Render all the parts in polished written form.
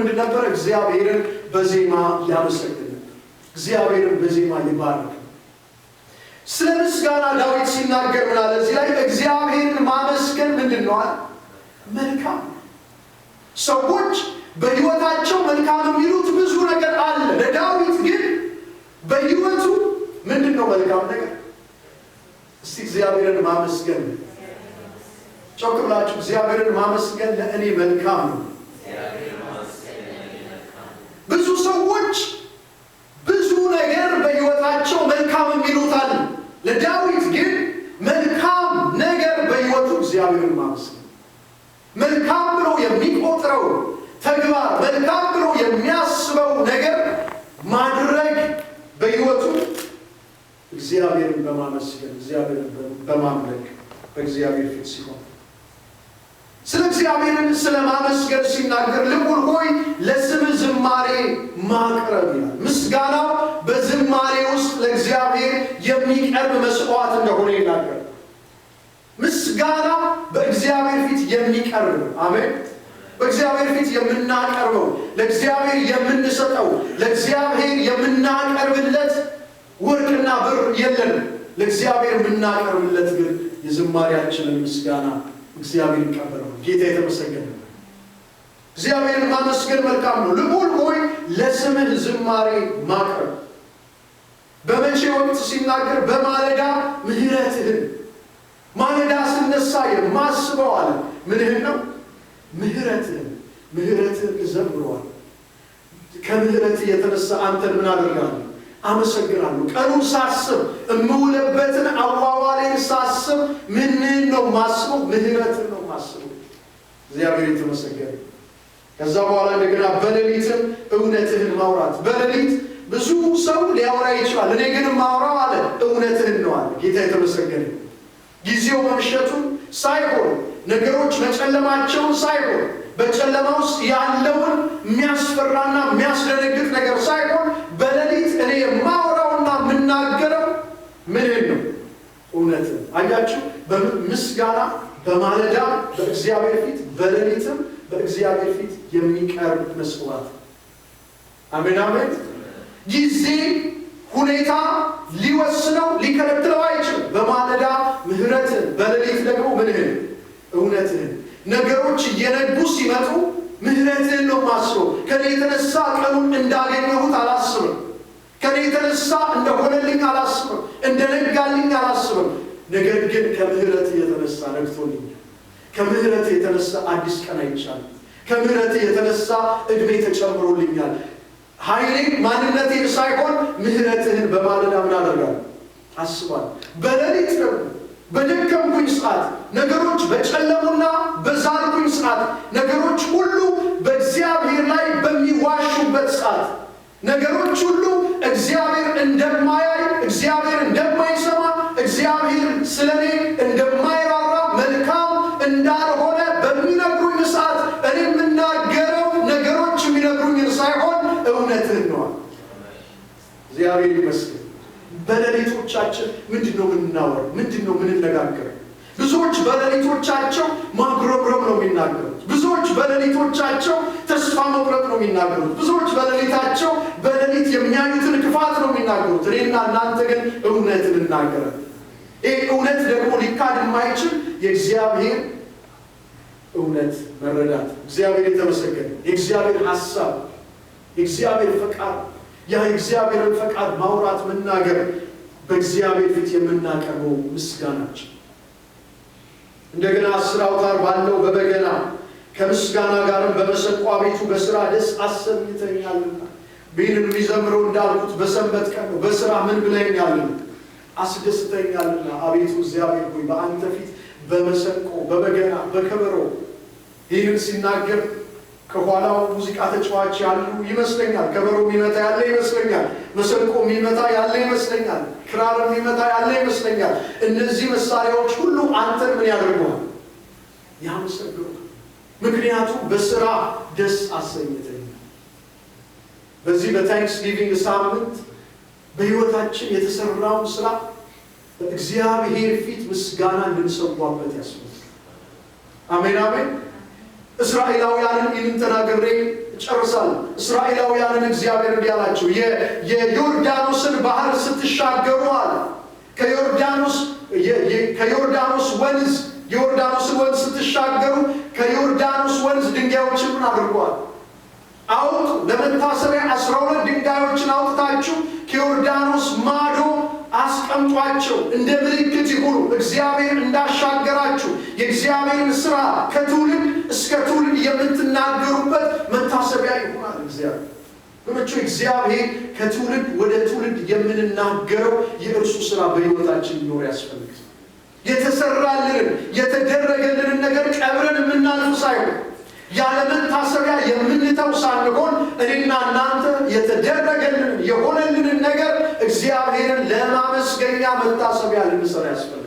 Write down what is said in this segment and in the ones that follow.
ምንድን ነበር? እግዚአብሔርን በዜማ ያመሰግን ነበር። እግዚአብሔርን በዜማ ይባርክ። ስለ ምስጋና ዳዊት ሲናገር ምን አለ? እዚህ ላይ እግዚአብሔርን ማመስገን ምንድን ነው አለ? መልካም። ሰዎች በሕይወታቸው መልካም የሚሉት ብዙ ነገር አለ። ለዳዊት ግን በሕይወቱ ምንድን ነው መልካም ነገር? እስቲ እግዚአብሔርን ማመስገን፣ ጮክ ብላችሁ እግዚአብሔርን ማመስገን ለእኔ መልካም ነው። ብዙ ሰዎች ብዙ ነገር በሕይወታቸው መልካም የሚሉት አለ። ለዳዊት ግን መልካም ነገር በሕይወቱ እግዚአብሔርን ማመስገን፣ መልካም ብሎ የሚቆጥረው ተግባር፣ መልካም ብሎ የሚያስበው ነገር ማድረግ በሕይወቱ እግዚአብሔርን በማመስገን፣ እግዚአብሔርን በማምለክ፣ በእግዚአብሔር ፊት ሲሆን። ስለ እግዚአብሔርን ስለ ማመስገን ሲናገር ልዑል ሆይ ለስምህ ዝማሬ ማቅረብ ይላል። ምስጋናው በዝማሬ ውስጥ ለእግዚአብሔር የሚቀርብ መስዋዕት እንደሆነ ይናገራል። ምስጋና በእግዚአብሔር ፊት የሚቀርብ ነው። አሜን። በእግዚአብሔር ፊት የምናቀርበው፣ ለእግዚአብሔር የምንሰጠው፣ ለእግዚአብሔር የምናቀርብለት ወርቅና ብር የለንም። ለእግዚአብሔር የምናቀርብለት ግን የዝማሬያችንን ምስጋና እግዚአብሔር ይቀበለዋል። ጌታ የተመሰገነ። እግዚአብሔርን ማመስገን መልካም ነው። ልዑል ሆይ ለስምህ ዝማሬ ማቅረብ። በመቼ ወቅት ሲናገር በማለዳ ምሕረትህን፣ ማለዳ ስነሳ የማስበው አለ ምንህን ነው? ምሕረትህን። ምሕረትህን እዘምረዋል። ከምሕረት የተነሳ አንተን ምን አደርጋለሁ? አመሰግናለሁ። ቀኑን ሳስብ፣ እምውልበትን አዋዋሌን ሳስብ ምንን ነው ማስበው? ምሕረትን ነው ማስበው። እግዚአብሔር የተመሰገነ። ከዛ በኋላ እንደገና በሌሊትም እውነትህን ማውራት። በሌሊት ብዙ ሰው ሊያወራ ይችላል። እኔ ግን ማውራው አለ እውነትህን ነው አለ። ጌታ የተመሰገነ። ጊዜው መምሸቱን ሳይሆን፣ ነገሮች መጨለማቸውን ሳይሆን፣ በጨለማ ውስጥ ያለውን የሚያስፈራና የሚያስደነግጥ ነገር ሳይሆን በሌሊት እኔ የማወራውና የምናገረው ምንህን ነው? እውነትን። አያችሁ፣ ምስጋና በማለዳ በእግዚአብሔር ፊት፣ በሌሊትም በእግዚአብሔር ፊት የሚቀርብ መስዋዕት። አሜን አሜን። ጊዜ ሁኔታ ሊወስነው ሊከለክለው አይችልም። በማለዳ ምሕረትን፣ በሌሊት ደግሞ ምንህን? እውነትህን። ነገሮች እየነጉ ሲመጡ ምሕረትህን ነው የማስበው። ከኔ የተነሳ ቀኑን እንዳገኘሁት አላስብም። ከኔ የተነሳ እንደሆነልኝ አላስብም። እንደነጋልኝ አላስብም። ነገር ግን ከምሕረት የተነሳ ነግቶልኛል። ከምሕረት የተነሳ አዲስ ቀን አይቻልም። ከምሕረት የተነሳ እድሜ ተጨምሮልኛል። ኃይሌን ማንነቴን ሳይሆን ምሕረትህን በማለዳ ምን አደርጋለሁ? አስባለሁ። በሌሊት ደግሞ በደከምኩኝ ሰዓት፣ ነገሮች በጨለሙና በዛልኩኝ ሰዓት፣ ነገሮች ሁሉ በእግዚአብሔር ላይ በሚዋሹበት ሰዓት፣ ነገሮች ሁሉ እግዚአብሔር እንደማያይ፣ እግዚአብሔር እንደማይሰማ፣ እግዚአብሔር ስለ እኔ እንደማይራራ፣ መልካም እንዳልሆነ በሚነግሩኝ ሰዓት እኔ የምናገረው ነገሮች የሚነግሩኝን ሳይሆን እውነትህን ነው። እግዚአብሔር ይመስገን። በሌሊቶቻችን ምንድን ነው የምናወራው? ምንድን ነው የምንነጋገረው? ብዙዎች በሌሊቶቻቸው ማጉረምረም ነው የሚናገሩት። ብዙዎች በሌሊቶቻቸው ተስፋ መቁረጥ ነው የሚናገሩት። ብዙዎች በሌሊታቸው በሌሊት የሚያዩትን ክፋት ነው የሚናገሩት። እኔና እናንተ ግን እውነት እንናገራለን። ይህ እውነት ደግሞ ሊካድ የማይችል የእግዚአብሔር እውነት መረዳት። እግዚአብሔር የተመሰገነ። የእግዚአብሔር ሀሳብ፣ የእግዚአብሔር ፈቃድ፣ ያ የእግዚአብሔርን ፈቃድ ማውራት፣ መናገር በእግዚአብሔር ፊት የምናቀርበው ምስጋናችን። እንደገና 10 አውታር ባለው በበገና ከምስጋና ጋርም በመሰንቆ አቤቱ በስራ ደስ አሰኝተኛልና። ይህንን የሚዘምረው እንዳልኩት በሰንበት ቀን ነው። በስራ ምን ብለኸኛልና? አስደስተኛልና። አቤቱ እግዚአብሔር ሆይ በአንተ ፊት በመሰንቆ፣ በበገና፣ በከበሮ። ይህንን ሲናገር ከኋላው ሙዚቃ ተጫዋች ያሉ ይመስለኛል። ከበሮ የሚመታ ያለ ይመስለኛል። መሰንቆ የሚመታ ያለ ይመስለኛል። ክራር የሚመታ ያለ ይመስለኛል። እነዚህ መሳሪያዎች ሁሉ አንተን ምን ያደርጉሃል? ያመሰግኑሃል። ምክንያቱም በስራ ደስ አሰኝተኛል። በዚህ በ Thanksgiving ሳምንት በሕይወታችን የተሰራውን ስራ በእግዚአብሔር ፊት ምስጋና እንድንሰዋበት ያስፈልጋል። አሜን አሜን። እስራኤላውያንን ይህንን ተናግሬ እጨርሳለሁ። እስራኤላውያንን እግዚአብሔር እንዲህ አላቸው፣ የዮርዳኖስን ባህር ስትሻገሩ አለ ከዮርዳኖስ ወንዝ የዮርዳኖስን ወንዝ ስትሻገሩ ከዮርዳኖስ ወንዝ ድንጋዮችን ምን አድርገዋል? አውጡ። ለመታሰቢያ 12 ድንጋዮችን አውጥታችሁ ከዮርዳኖስ ማዶ አስቀምጧቸው፣ እንደ ምልክት ይሁኑ። እግዚአብሔር እንዳሻገራችሁ የእግዚአብሔርን ስራ ከትውልድ እስከ ትውልድ የምትናገሩበት መታሰቢያ ይሆናል። እግዚአብሔር ወገኖቹ፣ እግዚአብሔር ከትውልድ ወደ ትውልድ የምንናገረው የእርሱ ስራ በሕይወታችን ሊኖር ያስፈልጋል። የተሰራልንን የተደረገልንን ነገር ቀብረን የምናልፍ ሳይሆን፣ ያለ መታሰቢያ የምንተው ሳንሆን፣ እኔና እናንተ የተደረገልንን የሆነልንን ነገር እግዚአብሔርን ለማመስገኛ መታሰቢያ ልንሰራ ያስፈልጋል።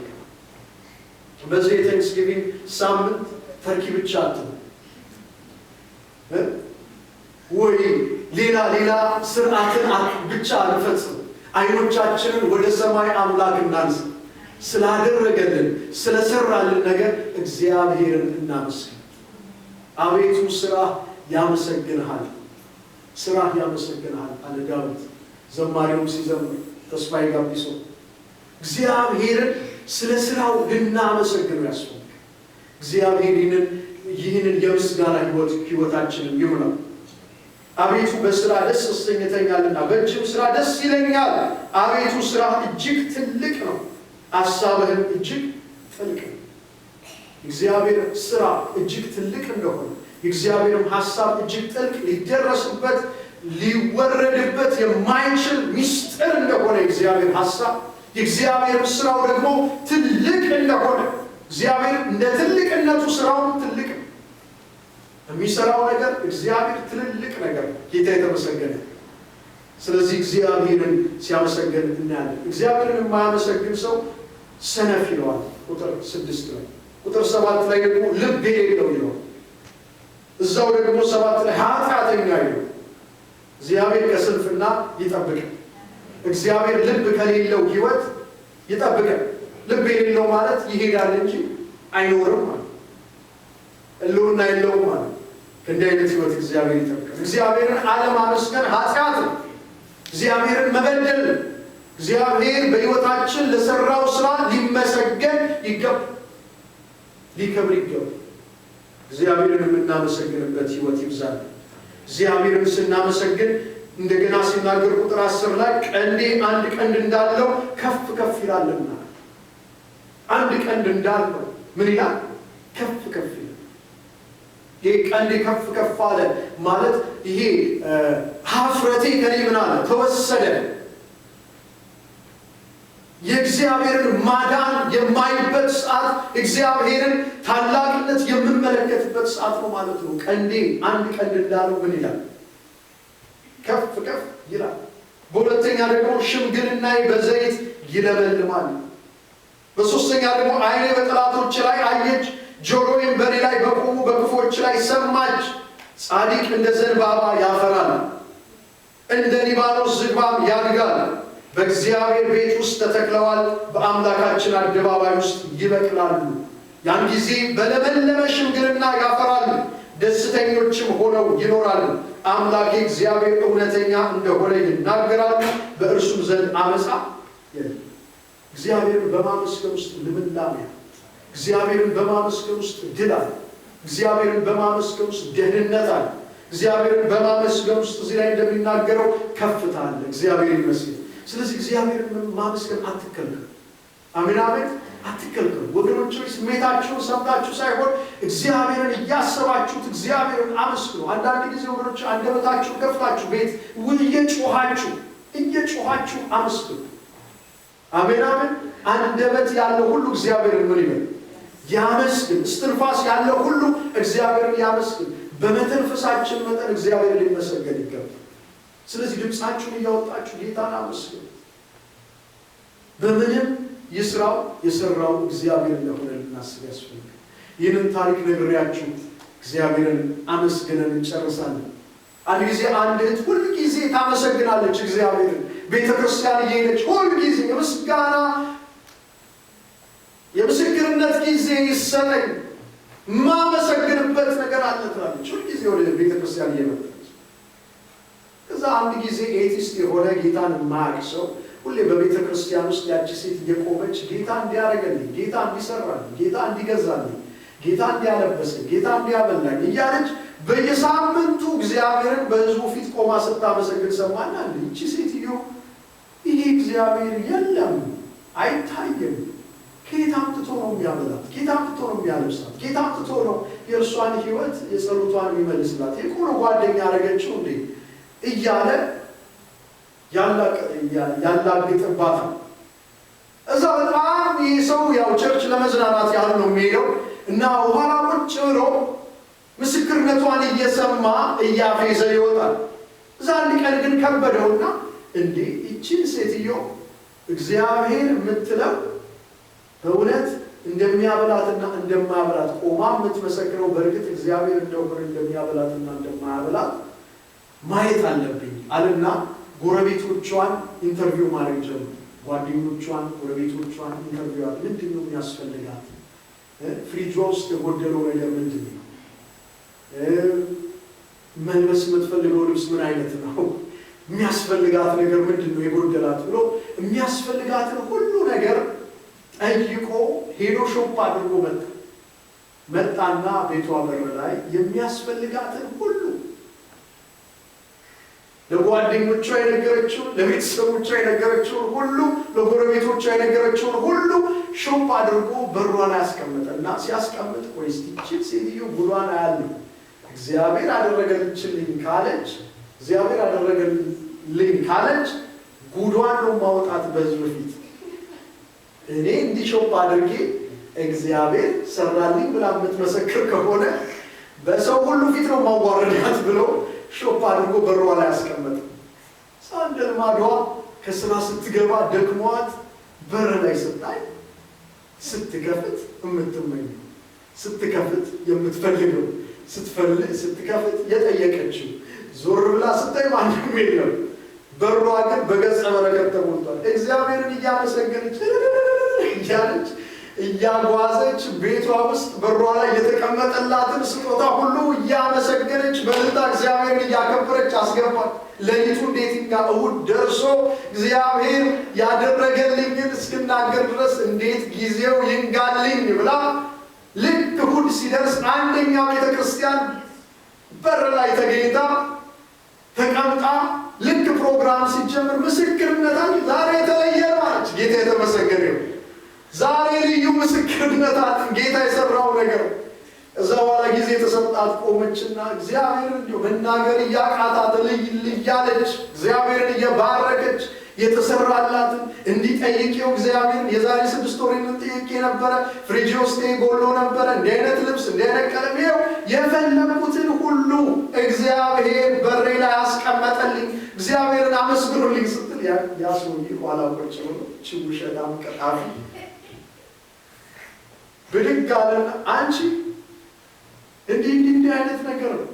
በዚህ የ Thanksgiving ሳምንት ተርኪ ብቻ አትሁን ወይ ሌላ ሌላ ስርዓትን ብቻ አንፈጽም። አይኖቻችንን ወደ ሰማይ አምላክ እናንሳ። ስላደረገልን ስለሰራልን ነገር እግዚአብሔርን እናመስግን። አቤቱ ስራህ ያመሰግንሃል፣ ስራህ ያመሰግንሃል አለ ዳዊት። ዘማሪውም ሲዘምር ተስፋዬ ጋቢሶ እግዚአብሔርን ስለ ስራው ልናመሰግነው ያስፈልጋል። እግዚአብሔር ይህንን የምስጋና ህይወት ህይወታችንን ይሙላው። አቤቱ በስራ ደስ አሰኝተኸኛልና በእጅህም ስራ ደስ ይለኛል። አቤቱ ስራህ እጅግ ትልቅ ነው፣ አሳብህም እጅግ ጥልቅ ነው። እግዚአብሔር ስራ እጅግ ትልቅ እንደሆነ፣ የእግዚአብሔርም ሀሳብ እጅግ ጥልቅ፣ ሊደረስበት ሊወረድበት የማይችል ሚስጥር እንደሆነ፣ የእግዚአብሔር ሀሳብ የእግዚአብሔር ስራው ደግሞ ትልቅ እንደሆነ፣ እግዚአብሔር እንደ ትልቅነቱ ስራውን ትልቅ ነው። የሚሰራው ነገር እግዚአብሔር ትልልቅ ነገር ነው። ጌታ የተመሰገነ። ስለዚህ እግዚአብሔርን ሲያመሰግን እናያለን። እግዚአብሔርን የማያመሰግን ሰው ሰነፍ ይለዋል። ቁጥር 6 ላይ፣ ቁጥር 7 ላይ ደግሞ ልብ የሌለው ይለዋል። እዛው ደግሞ 7 ላይ ኃጢአተኛ ይለዋል። እግዚአብሔር ከስንፍና ይጠብቀን። እግዚአብሔር ልብ ከሌለው ህይወት ይጠብቀን። ልብ የሌለው ማለት ይሄዳል እንጂ አይኖርም ማለት፣ ህልውና የለውም ማለት። ከእንዲህ አይነት ህይወት እግዚአብሔር ይጠብቀን። እግዚአብሔርን አለማመስገን ኃጢአት ነው። እግዚአብሔርን መበደል ነው። እግዚአብሔር በህይወታችን ለሰራው ስራ ሊመሰገን ይገባል፣ ሊከብር ይገባል። እግዚአብሔርን የምናመሰግንበት ህይወት ይብዛል። እግዚአብሔርን ስናመሰግን እንደገና ሲናገር ቁጥር 10 ላይ ቀንዴ አንድ ቀንድ እንዳለው ከፍ ከፍ ይላልና፣ አንድ ቀንድ እንዳለው ምን ይላል? ከፍ ከፍ ይላል። ይሄ ቀንዴ ከፍ ከፍ አለ ማለት ይሄ ሀፍረቴ ከኔ ምን አለ? ተወሰደ። የእግዚአብሔርን ማዳን የማይበት ሰዓት፣ እግዚአብሔርን ታላቅነት የምመለከትበት ሰዓት ነው ማለት ነው። ቀንዴ አንድ ቀንድ እንዳለው ምን ይላል? ከፍ ከፍ ይላል። በሁለተኛ ደግሞ ሽምግልናዬ በዘይት ይለመልማል። በሶስተኛ ደግሞ ዓይኔ በጠላቶች ላይ አየች፣ ጆሮዬም በእኔ ላይ በቆሙ በክፉዎች ላይ ሰማች። ጻድቅ እንደ ዘንባባ ያፈራል፣ እንደ ሊባኖስ ዝግባም ያድጋል። በእግዚአብሔር ቤት ውስጥ ተተክለዋል፣ በአምላካችን አደባባይ ውስጥ ይበቅላሉ። ያን ጊዜ በለመለመ ሽምግልና ያፈራሉ፣ ደስተኞችም ሆነው ይኖራሉ። አምላኬ እግዚአብሔር እውነተኛ እንደሆነ ይናገራሉ፣ በእርሱም ዘንድ አመፃ የለም። እግዚአብሔርን በማመስገን ውስጥ ልምላሜ አለ። እግዚአብሔርን በማመስገን ውስጥ ድል አለ። እግዚአብሔርን በማመስገን ውስጥ ደህንነት አለ። እግዚአብሔርን በማመስገን ውስጥ እዚህ ላይ እንደሚናገረው ከፍታ አለ። እግዚአብሔር ይመስገን። ስለዚህ እግዚአብሔርን ማመስገን አትከልከሉ። አሜን አሜን። አትከልከሉ። ወገኖች ሆይ፣ ስሜታችሁን ሰምታችሁ ሳይሆን እግዚአብሔርን እያሰባችሁት እግዚአብሔርን አመስግኑ። አንዳንድ ጊዜ ወገኖች አንደበታችሁን ከፍታችሁ ቤት እየጮኻችሁ እየጮኻችሁ አመስግኑ። አሜን አሜን። አንደበት ያለው ሁሉ እግዚአብሔርን ምን ይበል? ያመስግን። እስትንፋስ ያለው ሁሉ እግዚአብሔርን ያመስግን። በመተንፈሳችን መጠን እግዚአብሔር ሊመሰገን ይገባል። ስለዚህ ድምፃችሁን እያወጣችሁ ጌታን አመስግኑ። በምንም ይስራው የሰራው እግዚአብሔር እንደሆነ ልናስብ ያስፈልጋል። ይህንን ታሪክ ነግሬያችሁ እግዚአብሔርን አመስግነን እንጨርሳለን። አንድ ጊዜ አንድ እህት ሁል ጊዜ ታመሰግናለች እግዚአብሔርን። ቤተ ክርስቲያን እየሄደች ሁል ጊዜ የምስጋና የምስክርነት ጊዜ ይሰጠኝ፣ ማመሰግንበት ነገር አለ ትላለች። ሁል ጊዜ ወደ ቤተ ክርስቲያን እየመጣች አንድ ጊዜ atheist የሆነ ጌታን የማያውቅ ሰው ሁሌ በቤተ ክርስቲያን ውስጥ ያቺ ሴት እየቆመች ጌታ እንዲያደርገልኝ፣ ጌታ እንዲሰራልኝ፣ ጌታ እንዲገዛልኝ፣ ጌታ እንዲያለበሰኝ፣ ጌታ እንዲያበላኝ እያለች በየሳምንቱ እግዚአብሔርን በሕዝቡ ፊት ቆማ ስታመሰግን ሰማና፣ ይቺ ሴትዮ ይሄ እግዚአብሔር የለም አይታይም፣ ከየት አምጥቶ ነው የሚያበላት? ከየት አምጥቶ ነው የሚያለብሳት? ከየት አምጥቶ ነው የእርሷን ሕይወት የጸሎቷን የሚመልስላት? የቆሎ ጓደኛ ያደረገችው እንዴ እያለ ያላግጥባታል። እዛ በጣም ይህ ሰው ያው church ለመዝናናት ያህል ነው የሚሄደው እና ኋላ ቁጭ ብሎ ምስክርነቷን እየሰማ እያፌዘ ይወጣል። እዛ አንድ ቀን ግን ከበደውና እንዴ ይችን ሴትዮ እግዚአብሔር የምትለው በእውነት እንደሚያበላትና እንደማያበላት ቆማ የምትመሰክረው በእርግጥ እግዚአብሔር እንደሆነ እንደሚያበላትና እንደማያበላት ማየት አለብኝ አለና ጎረቤቶቿን interview ማድረግ ጀመረ። ጓደኞቿን፣ ጎረቤቶቿን interview፣ ምንድን ነው የሚያስፈልጋት? ፍሪጇ ውስጥ የጎደለው ነገር ምንድን ነው? መልበስ የምትፈልገው ልብስ ምን አይነት ነው? የሚያስፈልጋት ነገር ምንድን ነው የጎደላት ብሎ የሚያስፈልጋትን ሁሉ ነገር ጠይቆ ሄዶ shop አድርጎ መጣ። መጣና ቤቷ በር ላይ የሚያስፈልጋትን ሁሉ ለጓደኞቿ የነገረችውን፣ ለቤተሰቦቿ የነገረችውን ሁሉ፣ ለጎረቤቶቿ የነገረችውን ሁሉ shop አድርጎ በሯ ላይ አስቀመጠ እና ሲያስቀምጥ ቆይ እስቲ ይህችን ሴትዮ ጉዷን አያለሁ፣ እግዚአብሔር አደረገልችልኝ ካለች፣ እግዚአብሔር አደረገልኝ ካለች ጉዷን ነው ማውጣት በሕዝብ ፊት። እኔ እንዲህ shop አድርጌ እግዚአብሔር ሰራልኝ ብላ የምትመሰክር ከሆነ በሰው ሁሉ ፊት ነው ማዋረዳት ብሎ shop አድርጎ በሯ ላይ አስቀመጠ። እንደ ልማዷ ከስራ ስትገባ ደክሟት በር ላይ ስታይ ስትከፍት የምትመኘው፣ ስትከፍት የምትፈልገው፣ ስትከፍት የጠየቀችው፣ ዞር ብላ ስታይ ማንም የለም። በሯ ግን በገጸ በረከት ተሞልቷል። እግዚአብሔርን እያመሰገነች እያለች እያጓዘች ቤቷ ውስጥ በሯ ላይ የተቀመጠላትን ስጦታ ሁሉ እያመሰገነች በእልልታ እግዚአብሔርን እያከበረች አስገባት። ሌሊቱ እንዴት ይንጋ፣ እሑድ ደርሶ እግዚአብሔር ያደረገልኝን እስክናገር ድረስ እንዴት ጊዜው ይንጋልኝ ብላ ልክ እሑድ ሲደርስ አንደኛ ቤተክርስቲያን በር ላይ ተገኝታ ተቀምጣ ልክ ፕሮግራም ሲጀምር ምስክርነታችን ዛሬ የተለየ ነው አለች። ጌታ የተመሰገነ ይሁን። ዛሬ ልዩ ምስክርነታችን ጌታ የሰራው ነገር። እዛ በኋላ ጊዜ የተሰጣት ቆመችና እግዚአብሔርን እንዲሁ መናገር እያቃታት እያለች እግዚአብሔርን እየባረከች የተሰራላትን እንዲጠይቀው እግዚአብሔርን የዛሬ 6 ወር ጠይቄ ነበረ፣ ፍሪጅ ውስጥ ጎሎ ነበረ፣ እንዲህ አይነት ልብስ፣ እንዲህ አይነት ቀለም፣ ይኸው የፈለኩትን ሁሉ እግዚአብሔር በሬ ላይ አስቀመጠልኝ፣ እግዚአብሔርን አመስግኑልኝ ስትል ያ ሰውዬ ኋላ ቁጭ ብሎ እቺ ውሸታም ቀጣፊ ብድግ አለና አንቺ እንዲህ እንዲህ እንዲህ አይነት ነገር ነው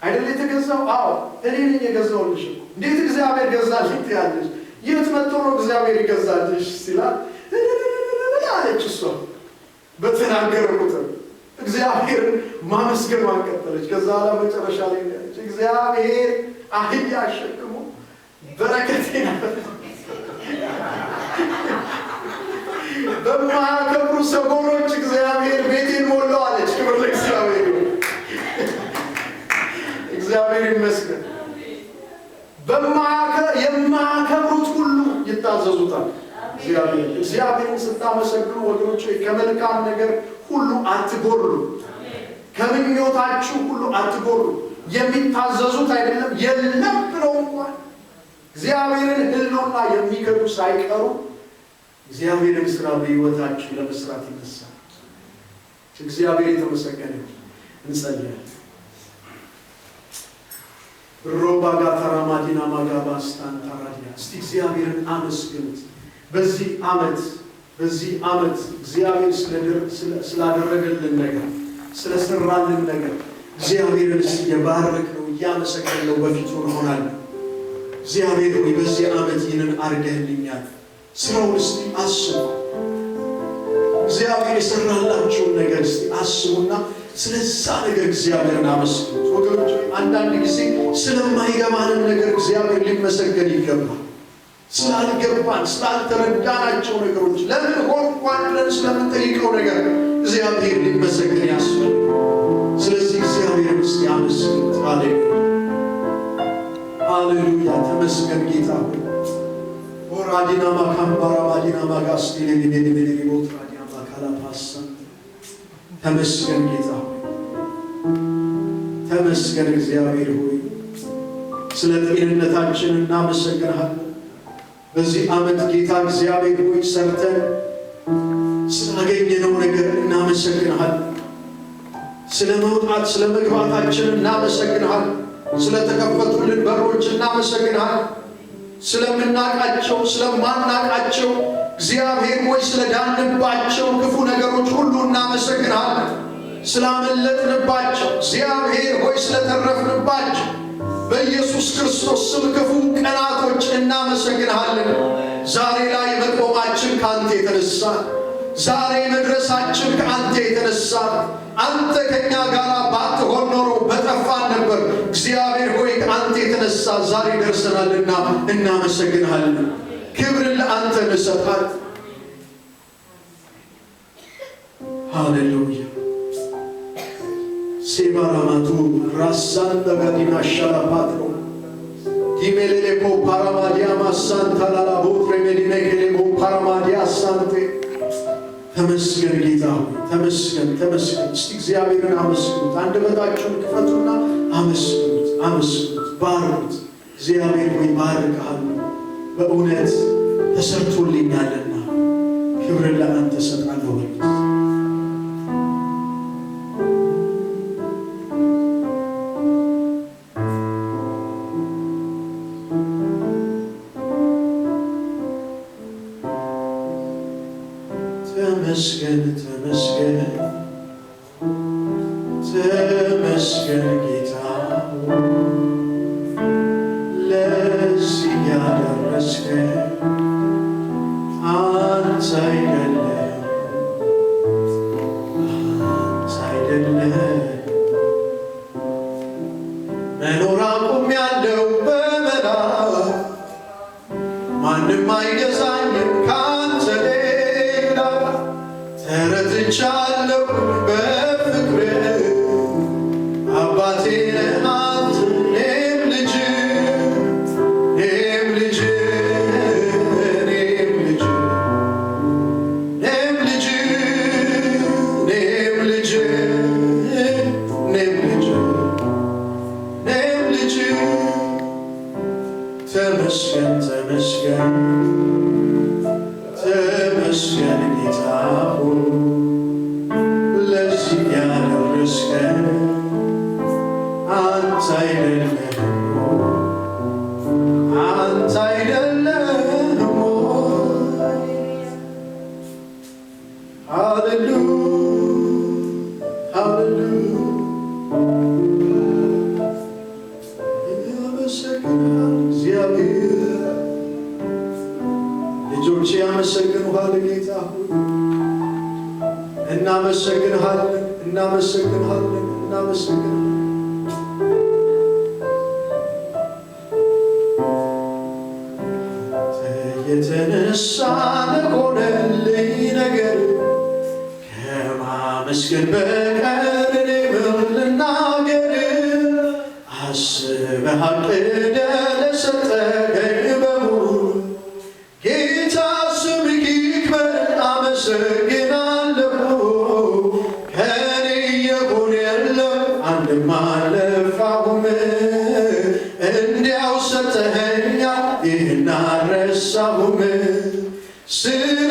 አይደል የተገዛው? አዎ እኔ ነኝ የገዛሁልሽ እኮ። እንዴት እግዚአብሔር ገዛልኝ ትያለሽ? የት መጥቶ ነው እግዚአብሔር ይገዛልሽ ሲላት አለች። እሷ በተናገረ ቁጥር እግዚአብሔርን ማመስገን ቀጠለች። ከዛ በኋላ መጨረሻ ላይ ያለች እግዚአብሔር አህያ አሸክሞ በረከቴን በማያከብሩ ሰጎኖች እግዚአብሔር ቤቴን ሞላው አለች። ክብር ለእግዚአብሔር ይሁን። እግዚአብሔር ይመስገን። የማያከብሩት ሁሉ ይታዘዙታል። እግዚአብሔርን ስታመሰግኑ ወገኖች ከመልካም ነገር ሁሉ አትጎሉ፣ ከምኞታችሁ ሁሉ አትጎሉ። የሚታዘዙት አይደለም የለም ብለው እንኳን እግዚአብሔርን ሕልውና የሚከዱ ሳይቀሩ እግዚአብሔርን ስራ በሕይወታችሁ ለመስራት ይነሳል። እግዚአብሔር የተመሰገነ ይሁን። እንጸልያለን። ሮባ ጋታራ ማዲና ማጋባ ስታንታራዲያ። እስቲ እግዚአብሔርን አመስግኑት። በዚህ ዓመት እግዚአብሔር ስላደረገልን ነገር፣ ስለሰራልን ነገር እግዚአብሔርን እስቲ የባረክነው እያመሰገንነው በፊቱ እንሆናለን። እግዚአብሔር ሆይ በዚህ ዓመት ይህንን አድርገህልኛል። ስራውን እስቲ አስቡ። እግዚአብሔር የሰራላችሁን ነገር እስቲ አስቡና ስለዛ ነገር እግዚአብሔርን አመስግኑት። ወገኖች፣ አንዳንድ ጊዜ ስለማይገባንም ነገር እግዚአብሔር ሊመሰገን ይገባል። ስላልገባን፣ ስላልተረዳናቸው ነገሮች፣ ለምን ሆንኳን ብለን ስለምንጠይቀው ነገር እግዚአብሔር ሊመሰገን ያስፈልጋል። ስለዚህ እግዚአብሔርን እስቲ አመስግኑት። ሃሌሉያ፣ ሃሌሉያ! ተመስገን ጌታ ሆይ። ኦራዲና ማካምባራ ማዲና ማጋስቲሌ ሊሜሊሜሊ ቦትራዲያ ማካላ ፓሳ። ተመስገን ጌታ ሆይ፣ ተመስገን እግዚአብሔር ሆይ። ስለ ጤንነታችን እናመሰግንሃለን። በዚህ ዓመት ጌታ እግዚአብሔር ሆይ ሰርተን ስላገኘነው ነገር እናመሰግንሃለን። ስለ መውጣት፣ ስለ መግባታችን እናመሰግንሃለን። ስለተከፈቱልን በሮች እናመሰግንሃለን። ስለምናቃቸው፣ ስለማናቃቸው፣ እግዚአብሔር ሆይ ስለዳንባቸው ክፉ ነገሮች ሁሉ እናመሰግንሃለን። ስላመለጥንባቸው፣ እግዚአብሔር ሆይ ስለተረፍንባቸው በኢየሱስ ክርስቶስ ስም ክፉ ቀናቶች እናመሰግንሃለን። ዛሬ ላይ መቆማችን ከአንተ የተነሳ፣ ዛሬ መድረሳችን ከአንተ የተነሳ። አንተ ከእኛ ጋር ባትሆን ኖሮ በጠፋን ነበር። እግዚአብሔር ሆይ ከአንተ የተነሳ ዛሬ ደርሰናልና እናመሰግንሃለን። ክብርን ለአንተ እንሰጣለን። ሃሌሉያ! ሴባራማቱ ራሳን በጋዲና ሻላፓትሮ ዲሜሌሌኮ ፓራማዲያ ማሳንታላላ ቦትሬ ሜዲሜኬሌቦ ፓራማዲያ ሳንቴ። ተመስገን ጌታ ሆይ፣ ተመስገን፣ ተመስገን። እስቲ እግዚአብሔርን አመስግኑት። አንደበታችሁን ክፈቱና አመስግኑት፣ አመስግኑት፣ ባርኩት። እግዚአብሔር ሆይ ባርክሃለሁ፣ በእውነት ተሰርቶልኛልና ክብርን ለአንተ እሰጣለሁ በሉት። ተመስገን፣ ተመስገን፣ ተመስገን ጌታ ለዚህ ያደረስከን አንተ አይደለም፣ አንተ አይደለም። መኖር አቁሜያለሁ በመላ፣ ማንም አይገዛኝም ካንተ ሌላ። ተረትቻለሁ በፍቅር፣ አባቴ ነህ አንተ፣ እኔም ልጅ፣ እኔም ልጅ፣ እኔም ልጅ፣ እኔም ልጅ፣ እኔም ልጅ፣ እኔም ልጅ፣ እኔም ልጅ። ተመስገን፣ ተመስገን፣ ተመስገን ጌታ ሆይ ለዚህ ያደረስከን አንተ አይደለህም፣ አንተ አይደለህም። ሃሌሉያ፣ ሃሌሉያ! ያመሰግናል እግዚአብሔር። ልጆቼ ያመሰግኑሃል። ጌታ ሆይ እናመሰግንሃለን፣ እናመሰግንሃለን፣ እናመሰግንሃለን። የተነሳ ለሆነልኝ ነገር ከማመስገን በቀር እኔ ምን ልናገር? አስበህ አቅደህ ለሰጠኸኝ በሙሉ ጌታ ስምህ ይክበር፣ አመሰግናለሁ። ከእኔ የሆነ የለም፣ አንድም አልለፋሁም። እንዲያው ሰጠኸኛል፣ ይህን አልረሳሁም። ስለ